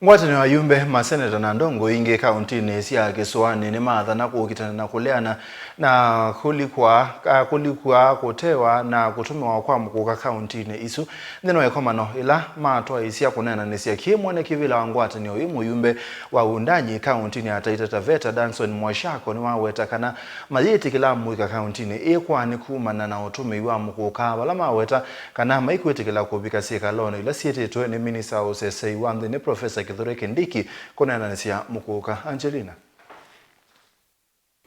Ngwatanĩo ya yumbe maseneta na ndongo ingi kaunti-inĩ sya Kĩsũanĩ nĩmathana kũũkitana na kũleana na kũlikwa kũlikwa kũtewa na kũtũmĩwa kwa mũkũka kaunti-inĩ isu. Nthĩnĩ wa ĩkomano ĩla matwaĩsya kũneenanĩsya kĩ mwene kĩvĩla wa ngwatanĩo ĩ mũyumbe wa Wundanyi kaunti-inĩ ya Taita Taveta Danson Mwashako nĩwaweta kana mayĩtĩkĩla mũika kaunti-inĩ ĩ kwani kumana na ũtũmĩi wa mũkũka, vala maweta kana maikwĩtĩkĩla kũvika syĩkalonĩ ila syĩtĩtwe nĩ minista wa ũsesei wa nthĩnĩ Professor Kithure Kindiki kũneenanĩsya mũkũka. Angelina.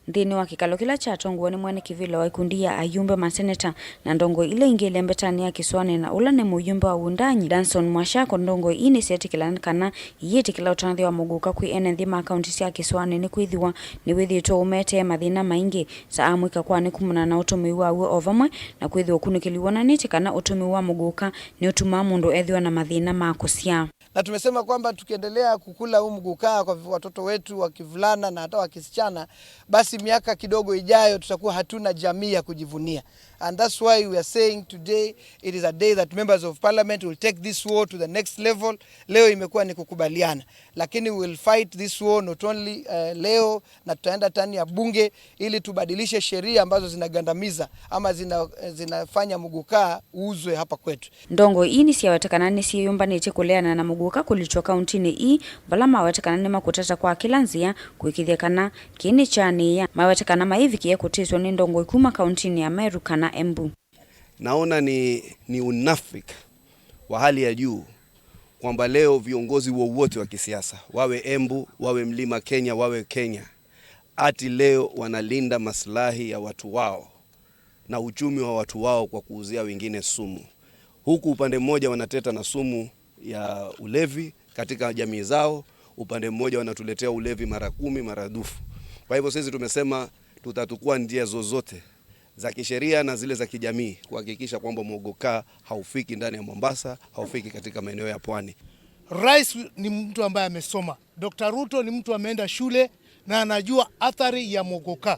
Nthĩnĩ wa kĩkalo kĩla kyatongoew'e nĩ mwene kĩvĩla wa ikundi ya ayumbe maseneta na ndongo ila ingĩ ilembetani ya Kĩsũanĩ na ũla nĩ mũyumbe wa Wundanyi Danson Mwashako, ndongo ii nĩsyetĩkĩlana kana iyĩtĩkĩla ũtandĩthya wa mũgũka kwĩ ene nthĩ ma kaunti sya Kĩsũanĩ nĩkwĩthĩwa nĩwĩthĩĩtwe ũmetee mathĩna maingĩ ta amũika kwa nĩ kumana na ũtũmĩi waw'o o vamwe na kwĩthĩwa ũkunĩkĩli wonanĩtye kana ũtũmĩi wa mũgũka nĩũtumaa mũndũ ethĩwa na mathĩna ma kũsyaa. Na tumesema kwamba tukiendelea kukula huu mgukaa kwa watoto wetu wa kivulana na hata wa kisichana, basi miaka kidogo ijayo tutakuwa hatuna jamii ya kujivunia. And that's why we are saying today it is a day that members of parliament will take this war to the next level. Leo imekuwa ni kukubaliana, lakini we will fight this war not only leo, na tutaenda ndani ya bunge ili tubadilishe sheria ambazo zinagandamiza ama zinafanya mugukaa uuzwe hapa kwetu. Ndongo ii nĩsyawetekana nĩsyĩyũmbanĩtye kũleana na mũgũka kũlichwa kauntĩ-inĩ ii, vala mawetekana nĩmakũtata kwa kila nzĩa kuĩkĩĩthya kana kĩĩ nĩ kyanĩĩa. Mawetekana maivikie kũtĩswa nĩ ndongo kuma kauntĩ ya Meru kana Embu. Naona ni unafiki wa hali ya juu kwamba leo viongozi wowote wa kisiasa, wawe Embu, wawe Mlima Kenya, wawe Kenya, ati leo wanalinda maslahi ya watu wao na uchumi wa watu wao kwa kuuzia wengine sumu, huku upande mmoja wanateta na sumu ya ulevi katika jamii zao, upande mmoja wanatuletea ulevi mara 10 maradufu. Kwa hivyo sisi tumesema tutatukua njia zozote za kisheria na zile za kijamii kuhakikisha kwamba muguka haufiki ndani ya Mombasa, haufiki katika maeneo ya pwani. Rais ni mtu ambaye amesoma. Dr. Ruto ni mtu ameenda shule na anajua athari ya muguka.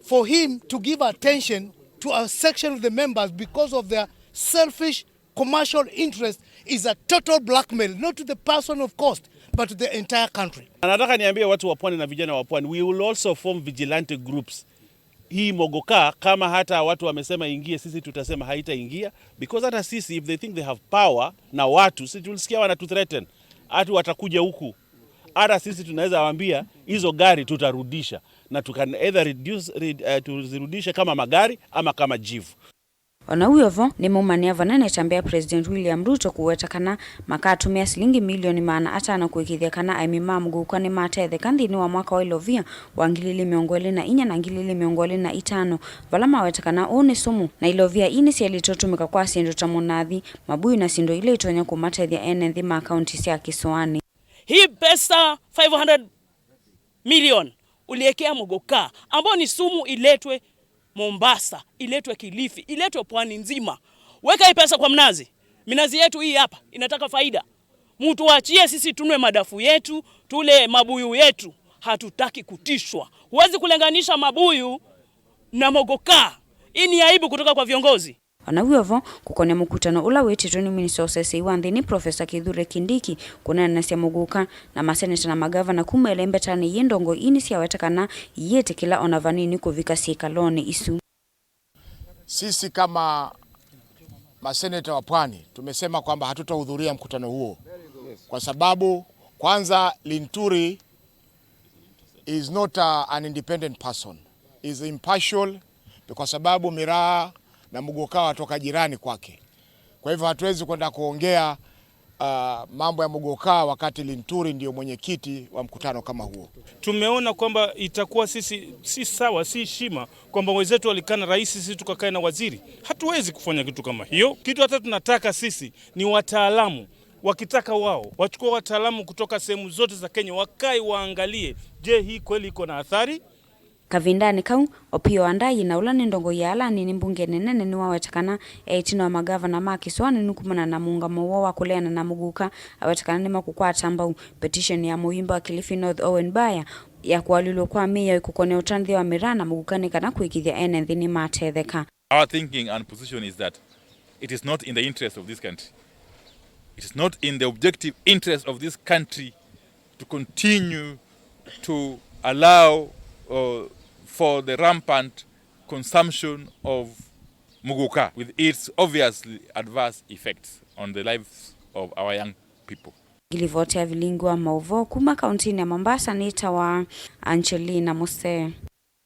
For him to give attention to a section of the members because of their selfish commercial interest is a total blackmail, not to the person of course, but to the entire country. Nataka niambie watu wa pwani na vijana wa pwani, we will also form vigilante groups. Hii mogoka kama hata watu wamesema ingie, sisi tutasema haitaingia, because hata sisi if they think they have power na watu, sisi tulisikia wana threaten hatu watakuja huku, hata sisi tunaweza waambia hizo gari tutarudisha, na tu can either tuzirudishe kama magari ama kama jivu. Ona uyovo nĩmaumania vanene tambia President William Ruto kuweta kana makatumia silingi milioni 500 kuikithia kana aimi ma muguka nĩmatetheka nthĩnĩ wa mwaka wa ilovia wa 2024 na 2025, vala maweta kana uu nĩ sumu na ilovia ii nĩsyelĩtwe kwa syĩndũ ta mũnathi, mabuyu na syĩndũ ila itonya kũmatethya ene nthĩ ma kaunti sya Kĩsũanĩ. Hii pesa 500 million uliekea muguka ambao ni sumu iletwe Mombasa, iletwe Kilifi, iletwe pwani nzima. Weka hii pesa kwa mnazi. Minazi yetu hii hapa inataka faida. Mtu achie sisi tunwe madafu yetu, tule mabuyu yetu. Hatutaki kutishwa. Huwezi kulenganisha mabuyu na mogoka. Hii ni aibu kutoka kwa viongozi. Ona wiyovo kukonia mukutano ula wititwe ni minista usesei wa nthini Profesa Kithure Kindiki kuneenanasya muguka na maseneta na magavana kuma ilembetani yi ndongo ii nĩsyawetekana iyĩtĩkĩla ona vanini kũvika syĩkaloni isu. Sisi kama maseneta wa pwani tumesema kwamba hatutahudhuria mkutano huo kwa sababu kwanza Linturi is not an independent person, is impartial kwa sababu miraa na muguka watoka jirani kwake. Kwa hivyo hatuwezi kwenda kuongea mambo ya muguka wakati Linturi ndio mwenyekiti wa mkutano kama huo. Tumeona kwamba itakuwa sisi si sawa, si heshima kwamba wenzetu walikaa na rais, sisi tukakae na waziri. Hatuwezi kufanya kitu kama hiyo. Kitu hata tunataka sisi ni wataalamu, wakitaka wao wachukue wataalamu kutoka sehemu zote za Kenya, wakae waangalie, je, hii kweli iko na athari? Kavindani kau Opiyo Wandayi na ula nĩ ndongo ya ala anini mbungeni nene nĩwawetekana eitina wa magavana ma Kĩsũanĩ nĩkumana na muungamo woo wa kũleana na muguka awetekana nĩmakukwata mbau petition ya muyimbo wa Kilifi North Owen Baya ya kualilwa kwa mĩao ikukonia ũtandĩthya wa miraa na muguka nĩ kana kuĩkĩĩthya ene nthĩ nĩmatetheka. Our thinking and position is that it is not in the interest of this country. It is not in the objective interest of this country to continue to allow for the rampant consumption of muguka with its obviously adverse effects on the lives of our young people. Ngilivotea vilingwa mauvo kuma kauntini ya Mombasa nitawa Angelina Muse.